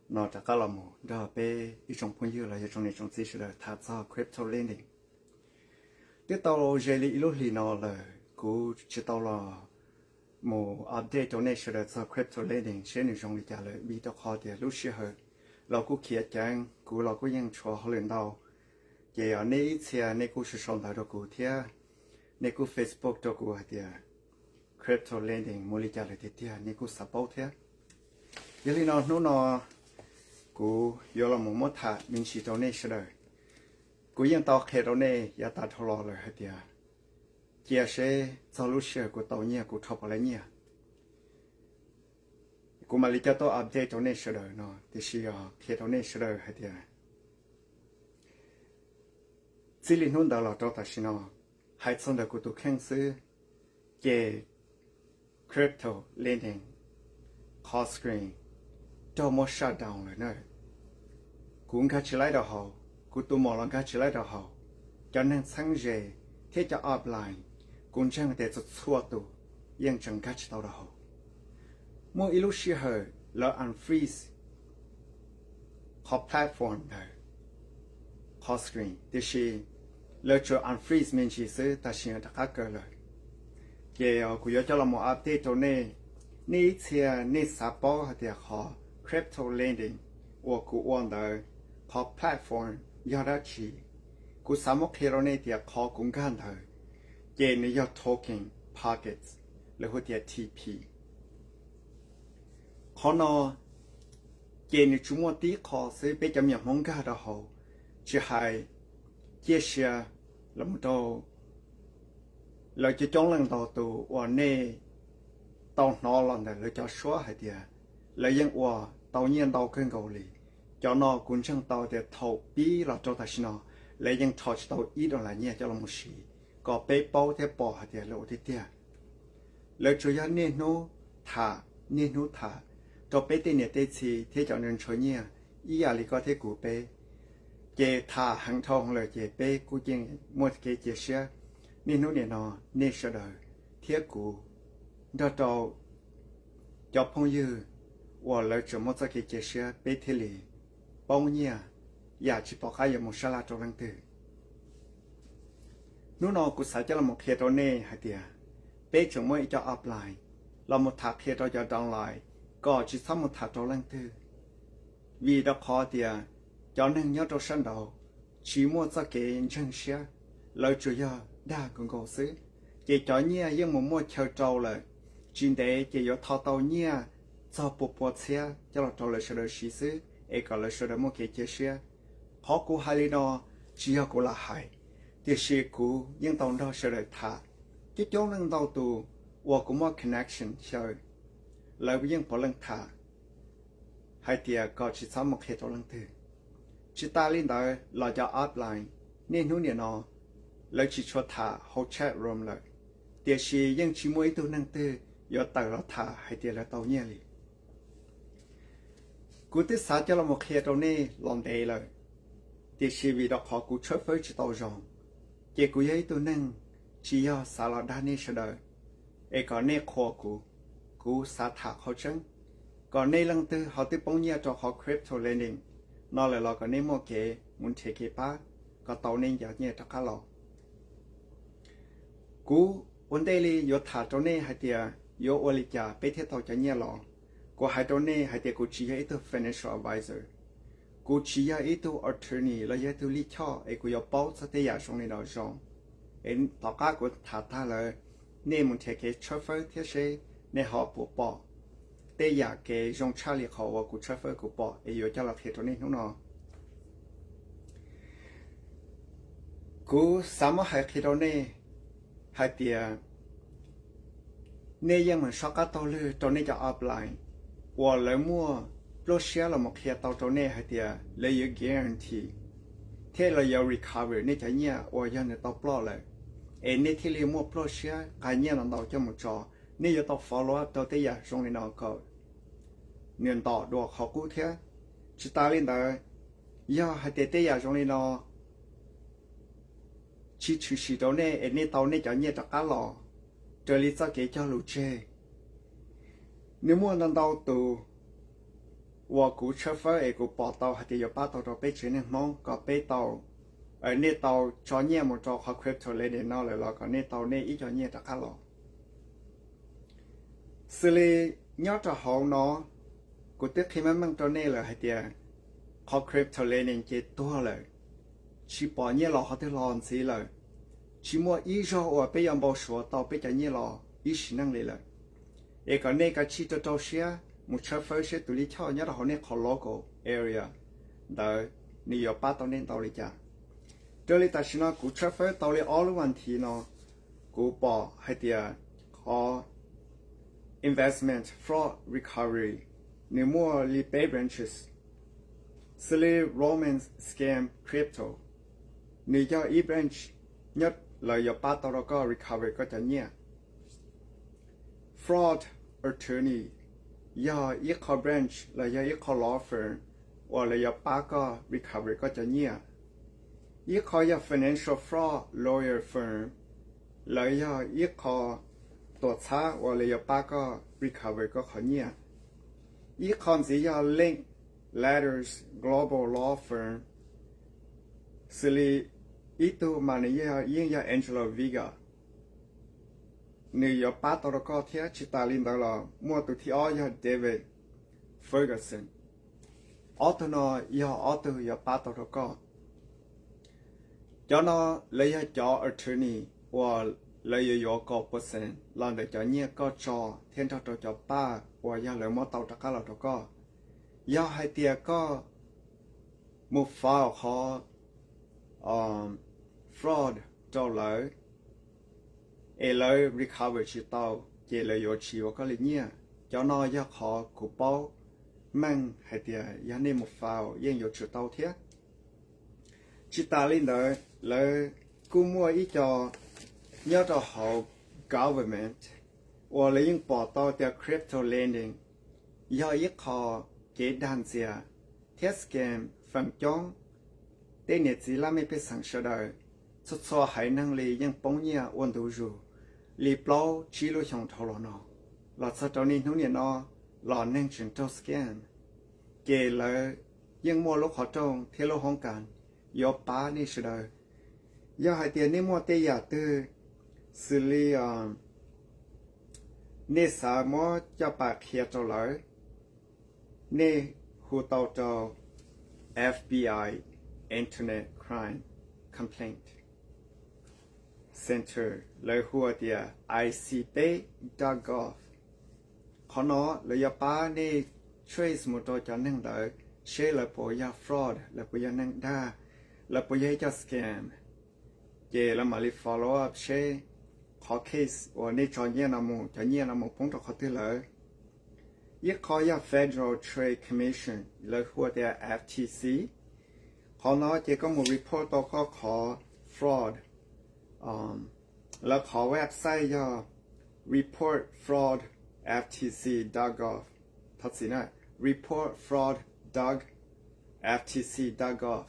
No rov qab los mus nrog peb ib tsoom phooj ywg los yog tsoom niam tsoom txiv sawv daws tham txog crypto lending. Twb tau ze li ib lub hlis no lawm kuv tsis tau los mus update rau nej sawv daws txog crypto lending seb nws zoo li cas lawm, vim rau qhov tias lub sij hawm los kuj khiav ceev, kuv los kuj yeej tshuav hauj lwm ntau. Ces nej ib txhia nej kuj sau sau ntawv rau kuv thiab, nej kuj Facebook rau kuv hais tias crypto lending muaj li cas lawm tiag tiag, nej kuj xav paub thiab. Yog li no hnub no kuv yuav los mus muab tham me ntsis rau nej sawv daws. Kuv yeej tau qhia rau nej yav tas dhau los lawm hais tias cia seb txog lub sij hawm kuv tau nyiaj kuv rho puas laib nyiaj, kuv mam li coj tuaj update rau nej sawv daws no, tiam sis qhia rau nej sawv daws hais tias txij li hnub ntawd los rau tam sim no, hais txog ntawm kuv tus kheej xwb, ces crypto lending, CoinStream raug muab shut down lawm na. Kuv nkag tsis laib rau hauv, kuv tus muam los nkag tsis laib rau hauv, cov neeg txheeb ze thiab cov upline, kuv ntseeg tias txhua txhua tus yeej tseem nkag tsis tau rau hauv. Muaj ib lub sij hawm lawv unfreeze qhov platform ntawd, CoinStream, tiam sis lawv tsuas unfreeze me ntsis xwb, tam sim no rov qab kaw lawm. Ces kuv yuav coj los mus update rau nej, nej ib txhia nej xav paub hais tias qhov crypto lending uas kuv ua ntawd, qhov platform yog dab tsi. Kuv xav muab qhia rau nej tias qhov kuv nkag ntawd ces nws yog Token Pockets, lawv hu tias T P. Qhov no ces nws tsuas muaj tib qho xwb, peb cov me nyuam Hmoob nkag rau hauv, tsis hais ciaj sia los mus rau lawv coob coob leej ntau tus uas nej tau hnov los ntawm lawv cov suab hais tias lawv yeej ua tau nyiaj ntau kawg nkaus li. Cov no kuv ntseeg tau tias thaum pib los rau tam sim no lawv yeej rho tsis tau ib dollar nyiaj coj los mus siv, kom peb paub thiab pom hais tias lawv ua tiag tiag. Lawv tsuas yog niaj hnub tham, niaj hnub tham rau peb tej niam tej txiv thiab cov ntshaw ntshaw nyiaj ib yam li koj thiab kuv peb. Ces tham heev dhau lawm ces peb kuj yeej muaj kev cia siab. Niaj hnub nim no nej sawv daws thiab kuv nrog rau cov phooj ywg uas lawv tseem muaj txoj kev cia siab, peb thiaj li poob nyiaj yam tsis pom qab yuav mus sab laj rau leej twg. Hnub no kuv xav coj los qhia rau nej hais tias peb tseem muaj ib co upline los mus tham qhia rau cov downline kom tsis txhob mus tham rau leej twg, vim rau qhov tias cov neeg nyob rau sab nraud tsis muaj txoj kev ntseeg siab, lawv tsuas yog dag nkaus nkaus xwb. Ces cov nyiaj yeej mus muaj chaw rau lawm, tsis ntev ces yuav tho tau nyiaj txog pua pua txhiab coj los rau lawv sawv daws siv xwb es kom lawv sawv daws muaj kev cia siab. Qhov kuv hais li no tsis yog kuv lam hais, tiam sis kuv yeej tau nrog sawv daws tham. Coob coob leej ntau tus uas kuv muaj connection xyaw, lawv yeej puav leej tham hais tias kom tsis txhob mus qhia rau leej twg. Tsis tas li ntawd los cov upline niaj hnub nim no lawv tsis tshua tham hauv chat room lawm, tiam sis yeej tsis muaj ib tug neeg twg yuav tawm los tham hais tias lawv tau nyiaj li. Kuv twb xav coj los qhia rau nej los ntev lawm, tiam sis vim rau qhov kuv tshawb fawb tsis tau zoo, ces kuv yog ib tug neeg tsis yog xav los dag nej sawv daws, es kom nej qhuas kuv. Kuv xav tham qhov tseeb, kom nej leej twg ho twb poob nyiaj rau qhov crypto lending no lawm los kom nej muaj kev mus nrhiav kev pab kom tau nej cov nyiaj rov qab los. Kuv ua ntej li yuav tham rau nej hais tias yuav ua li cas peb thiaj tau cov nyiaj los. Kuv hais rau nej hais tias kuv tsis yog ib tug financial advisor, kuv tsis yog ib tug attorney los yog ib tug lij choj es kuv yuav paub txog tej yam zoo li no zoo. Es tom qab kuv tham tag lawm, nej mus nrhiav kev tshawb fawb thiab seb nej ho puas pom tej yam kev zoo tshaj li qhov uas kuv tshawb fawb kuv pom es yuav coj los qhia rau nej hnub no. Kuv xav muab hais qhia rau nej hais tias nej yeej meem soj qab taug lwg rau nej cov upline uas lawv muaj pluaj siab los mus qhia tau rau nej hais tias lawv yuav guarantee thiab lawv yuav recover nej cov nyiaj uas yog nws tau ploj lawm, es nej thiaj li muaj pluaj siab nqa nyiaj ntau ntau coj mus tso. Nej yuav tau follow up rau tej yam zoo li no kom nws ntom dua qhov qub thiab. Tsis tas li ntawd, yog hais tias tej yam zoo li no tsis tshwm sim rau nej es nej tau nej cov nyiaj rov qab los raws li txoj kev cog lus tseg, nws muaj ntau ntau tus uas kuv tshawb fawb es kuv pom tau hais tias yuav pab tau rau peb tsev neeg Hmoob kom peb tau, nej tau tso nyiaj mus rau qhov crypto lending no lawm los kom nej tau nej ib co nyiaj rov qab los. Xws li nyob rau hauv no, kuv twb qhia meej meej rau nej lawm hais tias qhov crypto lending ces tuag lawm, tsis pom nyiaj los qhov twg los ntxiv lawm, tsis muaj ib zaug uas peb yuav npau suav tau peb cov nyiaj los ib sim neej li lawm. Es kom nej kav tsij rau rau siab mus tshawb fawb seb tus lij choj nyob rau hauv nej qhov local area ntawd nws yuav pab tau nej ntau li cas. Raws li tam sim no kuv tshawb fawb tau li ob lub vas thiv no, kuv pom hais tias qhov investment fraud recovery nws muaj li peb branches, xws li Roman Scam Crypto, nws yog ib branch nyob lawv yuav pab tau rau koj recover koj cov nyiaj. Fraud attorney yog ib qho branch los yog ib qho law firm uas lawv yuav pab koj recover koj cov nyiaj. Ib qho yog financial fraud lawyer firm, lawv yog ib qho tuam txhab uas lawv yuav pab koj recover koj qhov nyiaj. Ib qho ntxiv yog Linklaters Global Law Firm, xws li ib tug mas nws yeej yog Angelo Vega, nws yuav pab tau rau koj thiab. Tsis tas li ntawd los muaj tus thib ob yog David Ferguson. Ob tug no yog ob tug yuav pab tau rau koj. Cov no lawv yog cov attorney uas lawv yuav yuav kaum percent los ntawm cov nyiaj koj tso thiab nrog rau cov paj uas yog lawv muab tau rov qab los rau koj. Yog hais tias koj mus file qhov fraud rau lawv es lawv recover tsis tau, ces lawv yuav tsis yuav koj li nyiaj. Cov no yog qhov kuv paub meej hais tias yog nej mus file yeej yuav tsum tau thiab. Tsis tas li ntawd, lawv kuj muaj ib co nyob rau hauv government uas lawv yeej pom tau tias crypto lending yog ib qho kev dag ntxias thiab scam feem coob. Tej niam txiv laj mej pej xeem sawv daws, txhua txhua haiv neeg li yeej poob nyiaj ua ntu zus li plaub tsib lub xyoo dhau los no, los txog rau niaj hnub niam no los neeg tseem raug scam. Ces lawv yeej muaj lub qhov rooj thiab lub hoob kas yuav pab nej sawv daws. Yog hais tias nej muaj tej yam twg xws li nej xav muab coj pab qhia rau lawv, nej hu tau rau FBI Internet Crime Complaint Center, lawv hu tias I C peb dot gov. Qhov no lawv yuav pab nej trace mus rau cov neeg ntawd seb lawv puas yog fraud, lawv puas yog neeg dag, lawv puas yog ib co scam. Ces lawv mam li follow up seb qhov case uas nej tso nyiaj no mus, cov nyiaj no mus poob rau qhov twg lawm. Ib qho yog Federal Trade Commission, lawv hu tias F T C. Qhov no ces koj mus report tau koj qhov fraud. Lawv qhov website yog report fraud F T C dot gov. Thov txim na, report fraud dot F T C dot gov.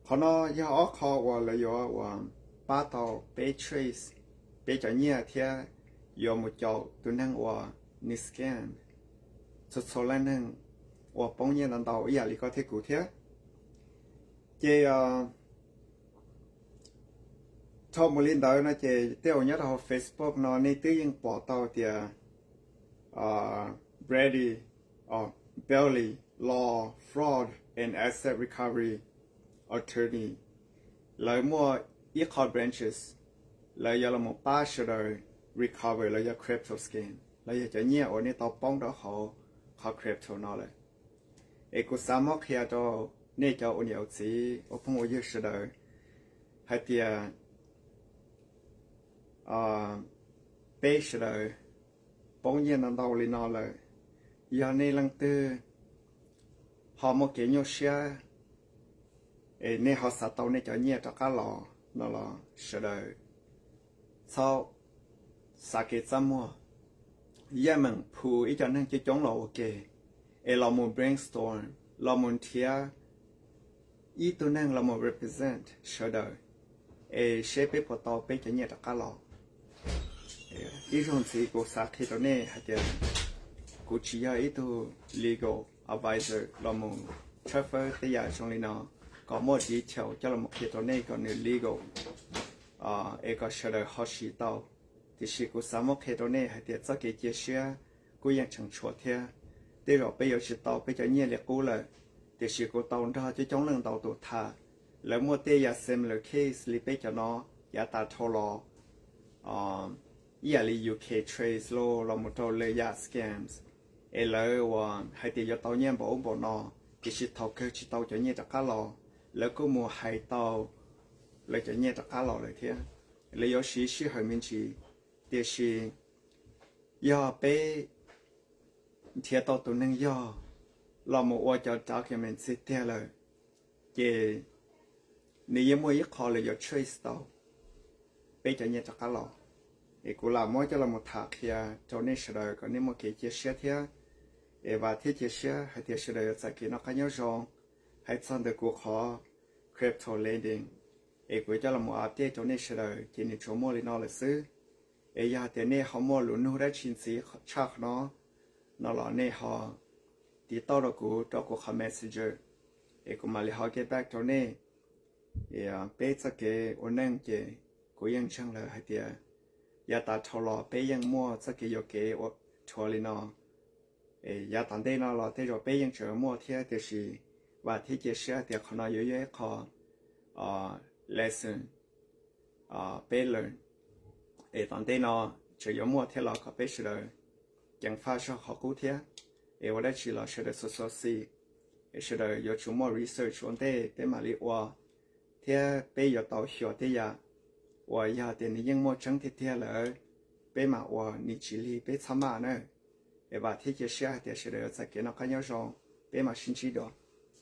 Qhov no yog ob qho uas lawv yuav uas pab tau peb trace peb cov nyiaj thiab yuav mus caum tus neeg uas nws scam txhua txhua leej neeg uas poob nyiaj ntau ntau ib yam li koj thiab kuv thiab. Ces dhau mus li ntawd no ces tej uas nyob rau hauv Facebook no nej twb yeej pom tau tias Brady, Bailey Law Fraud and Asset Recovery Attorney, lawv muaj ib qho branches, lawv yuav los pab sawv daws recover lawv yog crypto scam, lawv yog cov nyiaj uas nej tau poob rau hauv qhov crypto no lawm. Es kuv xav muab qhia rau nej cov ua niam ua txiv ua phooj ua ywg sawv daws hais tias peb sawv daws poob nyiaj ntau ntau li no lawm. Yog nej leej twg ho muaj kev nyuaj siab es nej ho xav tau nej cov nyiaj rov qab los no los sawv daws txhob xav kev txaj muag, yeej meem phu ib co neeg coob coob los ua ke, es los mus brainstorm, los mus nrhiav ib tug neeg los mus represent sawv daws, es seb peb puas tau peb cov nyiaj rov qab los. Ib zaug ntxiv kuv xav qhia rau nej hais tias kuv tsis yog ib tug legal advisor los mus tshawb fawb tej yam zoo li no, kom muaj detail coj los qhia rau nej kom nws legal, es kom sawv daws ho siv tau. Tiam sis kuv xav muab qhia rau nej hais tias txoj kev cia siab kuj yeej tseem tshuav thiab. Tej zaum peb yuav tsis tau peb cov nyiaj li qub lawm, tiam sis kuv tau nrog coob coob leej ntau tus tham, lawv muaj tej yam similar case li peb cov no yav tas dhau los, ib yam li U K Trace los los mus rau lwm yam scams, es lawv uas hais tias yuav tau nyiaj npaum ub npaum no, tiam sis thaum kawg tsis tau cov nyiaj rov qab los, lawv kuj mus hais tau lawv cov nyiaj rov qab los lawm thiab. Lawv yuav siv sij hawm me ntsis, tiam sis yog peb nrhiav tau tus neeg yog los mus ua cov document tiag tiag lawm, ces nws yeej muaj ib qho lawv yuav trace tau peb cov nyiaj rov qab los. Es kuv lam muab coj los mus tham qhia rau nej sawv daws kom nej muaj kev cia siab thiab. Es vam thiab cia siab hais tias sawv daws yuav txais kev noj qab nyob zoo. Hais txog ntawm kuv qhov crypto lending, es kuv coj los mus update rau nej sawv daws ces nws tsuas muaj li no lawm xwb. Es yog hais tias nej ho muaj lus nug dab tsi ntxiv tshaj qhov no, no los nej ho tiv tauj rau kuv rau kuv qhov Messenger, es kuv mam li ho get back rau nej. Peb txoj kev ua neej ces kuv yeej ntseeg lawm hais tias yav tas dhau los peb yeej muaj txoj kev yuam kev ua rhuav li no. Yav tom ntej no los tej zaum peb yeej tseem muaj thiab, tiam sis vam thiab cia siab tias qhov no yuav yog ib qho lesson peb learn, es tom ntej no tseem yuav muaj thiab los kom peb sawv daws ceev faj zog qhov qub thiab. Es ua dab tsi los sawv daws xua xua xis, es sawv daws yuav tsum muaj research ua ntej peb mam li ua, thiab peb yuav tau xyuas tej yam uas yog tias nws yeej muaj tseeb tiag tiag lawm, peb mam ua, nws tsis lig peb txhob maj na. Es vam thiab cia siab hais tias sawv daws yuav txais kev noj qab nyob zoo, peb mam sib ntsib dua.